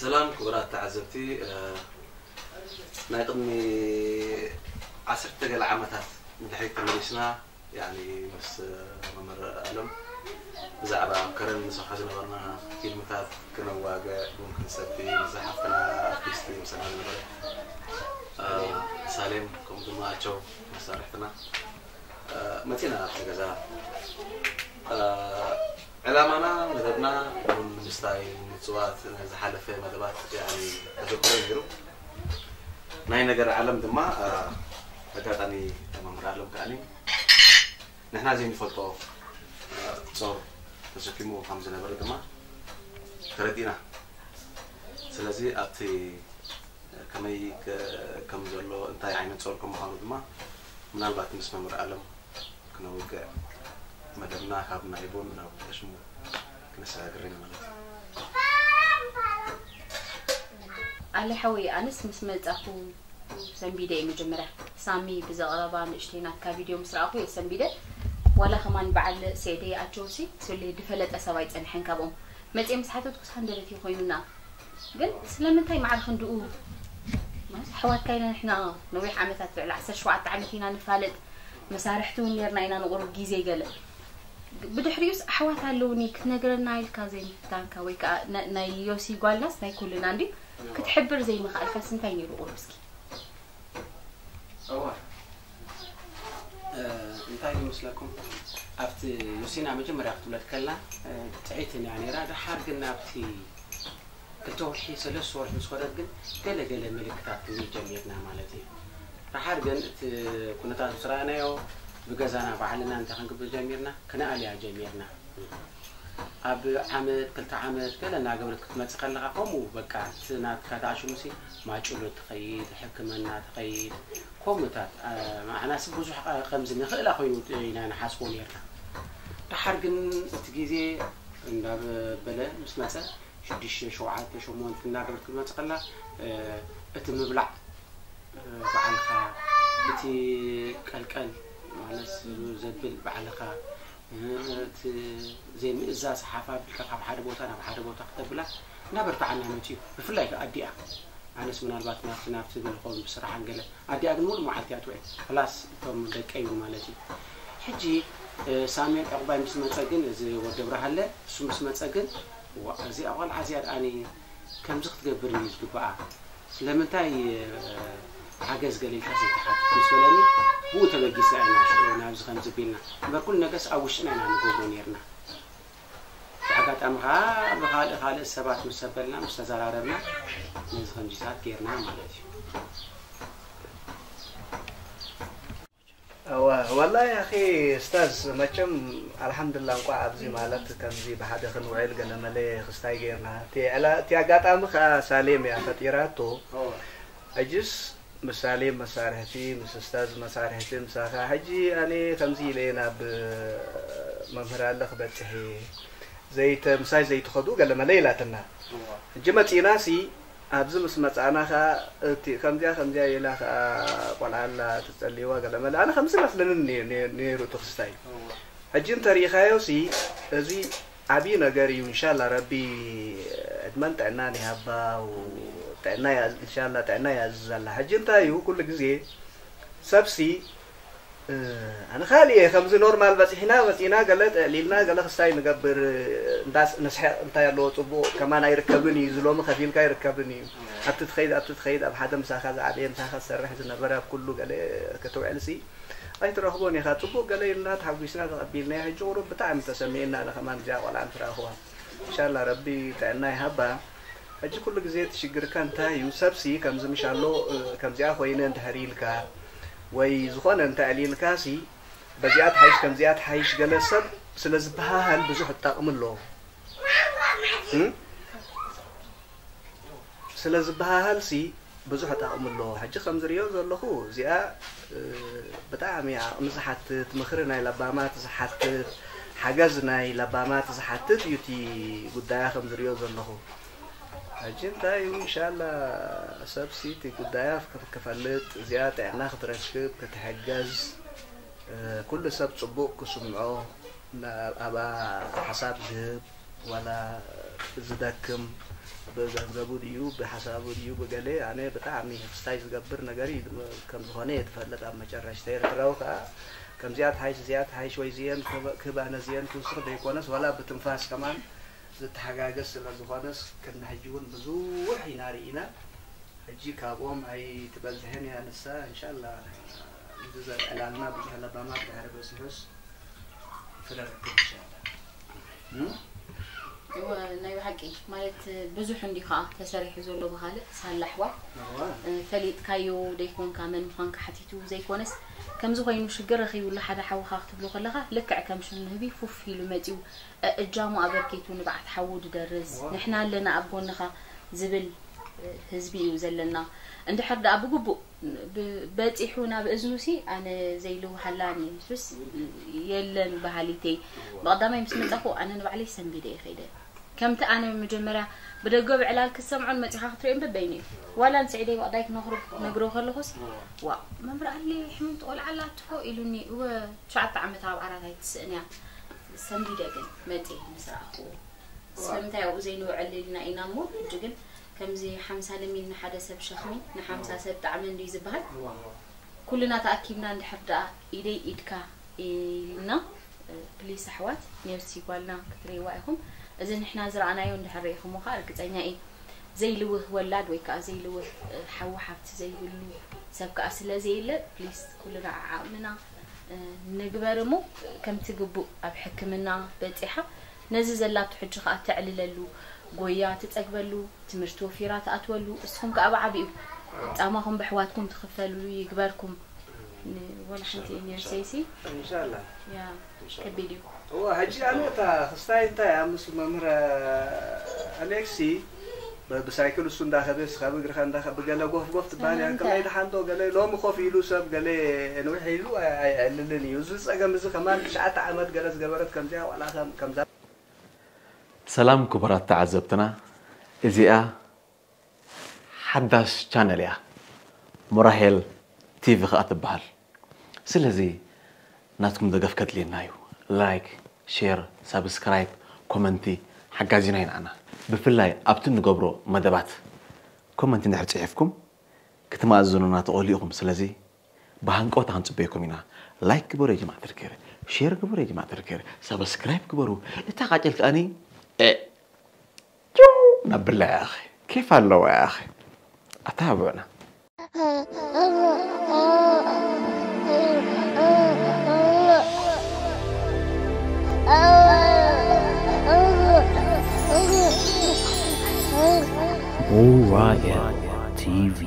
ሰላም ክቡራት ተዓዘብቲ፣ እ፣ ናይ ቅድሚ ዓሰርተ ገለ ዓመታት ንድሕሪት ተመሊስና፣ ያኒ ምስ መምህር ኣለም ብዛዕባ ኣብ ከረን ንሰርሖ ዝነበርና ፊልምታት ክነዋግዕ፣ ቡን ክንሰቲ፣ ምስዛ ሓፍትና ኣርቲስት ምሳና ዝነበረት፣ እ፣ ሳሌም፣ ከምኡ ድማ ኣቸው መሳርሕትና፣ እ፣ መጺና ኣብቲ ገዛ። እ፣ ዕላማና መደብና ቡን ምስታይ፣ ምጽዋት፣ ናይ ዝሓለፈ መደባት ያኒ ተዘክሮ ነይሩ። ናይ ነገር ዓለም ድማ፣ እ፣ ኣጋጣሚ መምህር ኣለም ከኣኒ ንሕና ዘይንፈልጦ፣ እ፣ ጾር ተሰኪሙ ከም ዝነበረ ድማ ተረዲእና። ስለዚ ኣብቲ ከመይ ከ-፣ ከም ዘሎ፣ እንታይ ዓይነት ጾር ከም ምዃኑ ድማ ምናልባት ምስ መምህር ኣለም ክነውግዕ መደብና ካብ ናይ ቡን ናብ ቀሽሙ ክነሰጋግር ኢና ማለት እዩ። ኣለ ሓወይ፣ ኣነስ ምስ መጻኹ ሰንቢደ እየ መጀመርያ። ሳሚ ብዘቕረባ ንእሽተይ ናትካ ቪድዮ ምስ ረኣኹ እየ ሰንቢደ። ዋላ ከማን በዓል ሴደይ ኣቸውሲ ስለ ድፈለጠ ሰብ ኣይጸንሐን ካብኦም። መጽየ ምስ ሓተትኩስ ሃንደበት እዩ ኮይኑና። ግን ስለምንታይ ማዕረ ክንድኡ? ማለት ኣሕዋትካ ኢና ንሕና፣ ነዊሕ ዓመታት፣ ልዕሊ ዓሰርተ ሸውዓተ ዓመት ኢና ንፋለጥ። መሳርሕቲ እውን ኔርና ኢና ንቑሩብ ግዜ ገለ። ብድሕሪኡስ ኣሕዋት ኣለውኒ ክትነግረና ኢልካ ዘይምፍታንካ፣ ወይ ከኣ ና-፣ ናይ ዮሲ ጓልናስ ናይ ኩልና እንድዩ፣ ክትሕብር ዘይምኽኣልካስ እንታይ ነይሩ ቁሩብ እስኪ? እዋ፣ እ፣ እንታይ ይመስለኩም? ኣብቲ ዮሲና መጀመርያ ክትውለድ ከላ፣ እ፣ ጥዕይትን እያ ነይራ። ደሓር ግን ኣብቲ ክልተ ወርሒ፣ ሰለስተ ወርሒ ምስ ኸደት ግን ገለ ገለ ምልክታት ክንርኢ ጀሚርና ማለት እዩ። ደሓር ግን እቲ ኩነታት ምስ ረኣናዮ፣ ብገዛና ባዕልና እንታይ ክንገብር ጀሚርና? ክነኣልያ ጀሚርና። ኣብ ዓመት፣ ክልተ ዓመት ገለ እናገበረት ክትመጽእ ከለኻ ከምኡ በቃ እቲ ናትካ ተኣሽሙሲ ማጭሎ ትኸይድ፣ ሕክምና ትኸይድ፣ ከምኡታት፣ እ፣ ንዓናሲ ብዙሕ ኸ-፣ ከምዚ ንኽእላ ኮይኑ ኢና ንሓስቦ ኔርና። ደሓር ግን እቲ ግዜ እንዳበለ ምስ መጸ ሽዱሽተ፣ ሸውዓተ፣ ሸሞንተ እናገበረት ክትመጽእ ከላ፣ እ፣ እቲ ምብላዕ፣ እ፣ ባዕልኻ፣ እቲ ቀልቀል ማለት ዘብል ባዕልኻ፣ እ፣ እቲ ዘይምእዛዝ ሓፍ ኣቢልካ ካብ ሓደ ቦታ ናብ ሓደ ቦታ ክተብላ እናበርትዓና መጺኡ። ብፍላይ ከኣ ኣዲኣ። ኣነስ ምናልባት ናብቲ ናብቲ ትብል ኸውን ብስራሓን ገለ። ኣዲኣ ግን ሙሉእ መዓልቲ እያ ትውዕል። ፕላስ እቶም ደቀይ እውን ማለት እዩ። ሕጂ፣ እ፣ ሳሜን ዕቑባይ ምስ መጸ ግን፣ እዚ ወዲ ኣብርሃለ፣ እሱ ምስ መጸ ግን፣ ዋእ፣ እዚኣ ቖልዓ እዚኣ ደኣኒ ከምዚ ክትገብር እዩ ዝግብኣ። ስለምንታይ፣ እ፣ ሓገዝ ገለ ኢልካ ዘይትሓትት ምስ በለኒ፣ ብኡ ተበጊስና ኢና ሽዑ ናብዚ ከምዚ ቢልና። እምበር ኩሉ ነገርስ ኣብ ውሽጥና ኢና ንገብሮ ኔርና። ብኣጋጣሚ ኸኣ ብኻልእ ካልእ ሰባት ምስ ሰበልና፣ ምስ ተዘራረብና፣ ነዚ ከምዚታት ጌርና ማለት እዩ። እወ፣ ወላሂ ኣኺ እስታዝ፣ መቸም ኣልሓምዱላ እንቋዕ ኣብዚ ማለት ከምዚ ብሓደ ክንውዕል ገለመለ ክስታይ ጌርና። እቲ ዕላ-፣ እቲ ኣጋጣሚ ከኣ ሳሌም እያ ፈጢራቶ። እወ። ሕጅስ ምስ ሳሌም መሳርሕቲ፣ ምስ እስታዝ መሳርሕቲ ምሳኻ። ሕጂ ኣነ ከምዚ ኢለ ናብ መምህር ኣለ ክበጽሕ እየ። ዘይተ-፣ ምሳይ ዘይትኸዱ ገለመለ ኢላትና። እወ። ሕጂ መጺእናሲ ኣብዚ ምስ መጻእና ከኣ እቲ ከምዚኣ ከምዚኣ ኢላ ከኣ ቆልዓ ኣላ ትጸልይዋ ገለመለ። ኣነ ከምዚ መስለኒ ነ-፣ ነ-፣ ነይሩ እቲ ክስታይ። እወ። ሕጂ እንተሪኢኻዮሲ እዚ ዓብዪ ነገር እዩ። እንሻላ ረቢ ዕድመን ጥዕናን ይሃባ። ጥዕና ይኣ-፣ እንሻላ ጥዕና ይኣዝዘላ። ሕጂ እንታይ እዩ ኩሉ ግዜ ሰብሲ፣ እ፣ ኣነ ካልእ እየ። ከምዚ ኖርማል በጺሕና መጺእና ገለ ጥዕሊልና ገለ ክስታይ ንገብር፣ እንዳስ-፣ ንስሕቕ እንታይ ኣለዎ ጽቡቕ ከማን ኣይርከብን እዩ። ዝሎሚ ከፊልካ ኣይርከብን እዩ። ኣብቲ ትኸይድ ኣብቲ ትኸይድ ኣብ ሓደ ምሳኻ ዝዓበየ ምሳኻ ዝሰርሕ ዝነበረ ኣብ ኩሉ ገለ ከተውዕልሲ ኣይትረኽቦን ኢኻ። ጽቡቕ ገለ ኢልና ተሓጒስና ተቐቢልናዮ። ሕጂ ቁሩብ ብጣዕሚ ተሰሚዕና ኣነ ከማን እዚኣ ቆልዓ ምስ ረኣኽዋ። እንሻላ ረቢ ጥዕና ይሃባ። ሕጂ ኩሉ ግዜ እቲ ሽግርካ እንታይ እዩ? ሰብሲ ከምዚ ምሽ ኣሎ፣ እ፣ ከምዚኣ ኮይነ እንድሕር ኢልካ ወይ ዝኾነ እንተ ዕሊልካሲ በዚኣ ትሓይሽ ከምዚኣ ትሓይሽ ገለ ሰብ ስለ ዝበሃሃል ብዙሕ ጠቕሚ ኣለዎ። እም? ስለ ዝበሃሃልሲ ብዙሕ ጠቕሚ ኣለዎ። ሕጂ ከም ዝርእዮ ዘለኹ እዚኣ፣ እ፣ ብጣዕሚ ዓቕሚ ዝሓትት፣ ምኽሪ ናይ ለባማት ዝሓትት፣ ሓገዝ ናይ ለባማት ዝሓትት እዩ እቲ ጉዳያ ከም ዝርእዮ ዘለኹ። ሕጂ እንታይ እዩ እንሻላ ሰብሲ እቲ ጉዳያ ክፈልጥ፣ እዚኣ ጥዕና ክትረክብ፣ ክትሕገዝ፣ እ፣ ኩሉ ሰብ ጽቡቕ ክስምዖ፣ ና-፣ ኣብኣ ሓሳብ ዝህብ ዋላ ዝደክም ብገንዘቡ ድዩ ብሓሳቡ ድዩ ብገለ ኣነ ብጣዕሚ ክስታይ ዝገብር ነገር እዩ ከም ዝኾነ እየ ትፈልጥ። ኣብ መጨረሽታ ኤርትራዊ ከዓ ከምዚኣ ትሓይሽ እዚኣ ትሓይሽ ወይ እዚአን ክብ ኣነ እዚአን ክውስኽ ዘይኮነስ ዋላ ብትንፋስ ከማን ዝተሓጋገዝ ስለ ዝኾነስ ቅድሚ ሕጂ እውን ብዙሕ ኢና ርኢና። ሕጂ ካብኦም ኣይትበዝሕን እያ ንሳ እንሻላ። እዚ ዘልዕላልና ብዙሕ ለባማት ድሕሪ በፂሑስ ፍረ ረክብ እንሻላ። እወ ናይ ብሓቂ ማለት ብዙሕ እንዲ ከዓ ተሰሪሑ ዘሎ ብካልእ ሳላ ኣሕዋት ፈሊጥካዮ ደይኮንካ መን ምኳንካ ሓቲቱ ዘይኮነስ ከምዚ ኮይኑ ሽግር ረኺብሉ ሓደ ሓውካ ክትብሎ ከለካ ልክዕ ከም ሽም ንህቢ ፉፍ ኢሉ መፂኡ እጃሙ ኣበርኪቱ ንብዓት ሓዉ ድደርዝ ንሕና ኣለና ኣብ ጎንካ ዝብል ህዝቢ እዩ ዘለና። እንድሕር ደኣ ብግቡእ በፂሑ ናብ እዝኑሲ ኣነ ዘይልውሃላኒ ሱስ የለን በሃሊተይ። ብቐዳማይ ምስ መፃኹ ኣነ ንባዕለይ ሰንቢደ እየ ከይደ። ከምቲ ኣነ መጀመርያ ብደገ ብዕላል ክትሰምዖን መፂኻ ክትሪኦን በበይኑ እዩ። ዋላ ንስዒደይ ብቕዳይ ክነኽሩ ነግሮ ከለኹስ ዋ መምህር ኣሊ ሕምምቲ ቆልዓ ኣላትኾ ኢሉኒ። እወ ትሽዓተ ዓመት ኣብ ዓራት ኣይትስእን እያ። ሰንቢደ ግን መፂ ምስ ረኣኽዎ ስለምንታይ ኣብኡ ዘይንውዕል ኢልና ኢና እሞ ሕጂ ግን ከምዚ ሓምሳ ለሚን ንሓደ ሰብ ሸኽሚ ንሓምሳ ሰብ ጣዕሚ እንድዩ ዝበሃል። ኩልና ተኣኪብና እንድሕር ደኣ ኢደይ ኢድካ ኢልና ፕሊስ ኣሕዋት ሜርሲ ጓልና ክትርእይዋ ኢኹም። እዚ ንሕና ዝረኣናዮ እንድሕር ርኢኹሞ ከዓ ርግፀኛ እየ ዘይልውህ ወላድ ወይ ከዓ ዘይልውህ ሓዊ ሓብቲ ዘይብሉ ሰብ ከዓ ስለ ዘየለ ፕሊስ ኩልና ዓዓቕምና ንግበር እሞ ከምቲ ግቡእ ኣብ ሕክምና በፂሓ ነዚ ዘላቶ ሕጂ ከዓ ተዕልለሉ ጎያ ትፀግበሉ ትምህርቲ ወፊራ ትኣትወሉ እስኹም ከዓ ብዓብኡ ፃማኹም ብሕዋትኩም ትኽፈልሉ ይግበርኩም። ወላ ሓንቲ ነርሰይሲ እንሻላ ያ ከቢድ እዩ። እዋ ሕጂ ኣነ እታ ክስታይ እንታይ ኣብ ምስ መምህር ኣሌክሲ ብሳይክል እሱ እንዳኸደ ስኻ ብእግርኻ እንዳኸ ብገለ ጎፍ ጎፍ ትበሃል እያ። ከመይ ድሓንዶ ገለ ሎሚ ኮፍ ኢሉ ሰብ ገለ ንውሕ ኢሉ ኣይዕልልን እዩ። እዚ ፀገም እዚ ከማን ትሽዓተ ዓመት ገለ ዝገበረት ከምዚኣ ዋላ ከም- ከምዛ ሰላም ክቡራት ተዓዘብትና፣ እዚኣ ሓዳሽ ቻነል እያ፣ ሞራሄል ቲቪ ከኣ ትበሃል። ስለዚ ናትኩም ደገፍ ከድልየና እዩ። ላይክ፣ ሼር፣ ሳብስክራይብ፣ ኮመንቲ ሓጋዚና እዩ ንዓና። ብፍላይ ኣብቲ ንገብሮ መደባት ኮመንቲ እንድሕር ጽሒፍኩም ክትመኣዝኑና ትኽእሉ ኢኹም። ስለዚ ብሃንቀውታ ክንጽበየኩም ኢና። ላይክ ግበሩ የጅማዕ ተልከረ፣ ሼር ግበሩ የጅማዕ ተልከረ፣ ሳብስክራይብ ግበሩ። እታ ቃጭል ከኣኒ እ ጭው ነብላ ያኺ ኬፍ ኣለዋ ያኺ ኣተባብዑና። Orion ቲቪ